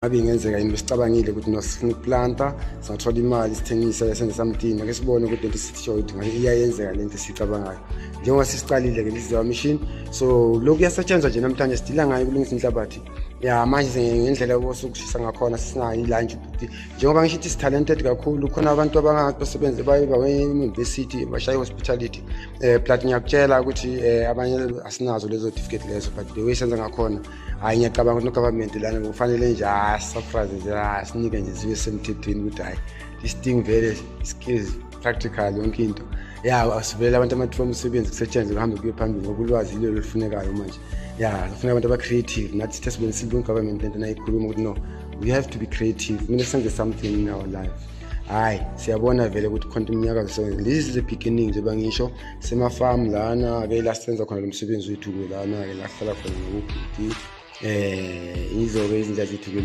Ngabe ingenzeka yini? Besicabangile ukuthi no, sifuna ukuplanta, singathola imali, sithengise, senze something. Ake sibone ukuthi lento sisho ukuthi ngabe iyayenzeka lento esiyicabangayo, njengoba sisicalile-ke. This is our mission. So lokhu kuyasetshenzwa nje namhlanje, sidila ngayo ukulungisa inhlabathi ya manje ngendlela osukushisa ngakhona. Sisinayo ilunch ukuthi njengoba ngisho ukuthi si-talented kakhulu, khona abantu abangathi basebenze baye bawe-university, bashaye hospitality, but ngiyakutshela ukuthi abanye asinazo lezo certificate lezo, but the way senza ngakhona, hayi, ngiyacabanga ukuthi no-government lana kufanele nje surprise nje, sinike nje sibe semthethweni ukuthi hhayi, this thing vele skills, practical, yonke into ya asivele abantu amathuba omsebenzi, kusetshenzwe, kuhambe kuye phambili, ngoba ulwazi yilo olufunekayo manje. Ya, kufuneka abantu aba-creative. Nathi sithe sibenzisile kwi-government lento nayikhuluma ukuthi no, we have to be creative, kumele senze something in our life. Hhayi, siyabona vele ukuthi khona iminyakazo sebenza. This is the beginning. Njengoba ngisho, semafamu lana-ke la sisenza khona lo msebenzi wethu-ke, lana-ke la sihlala khona ngokubhuti, izoke izinja zethu-ke.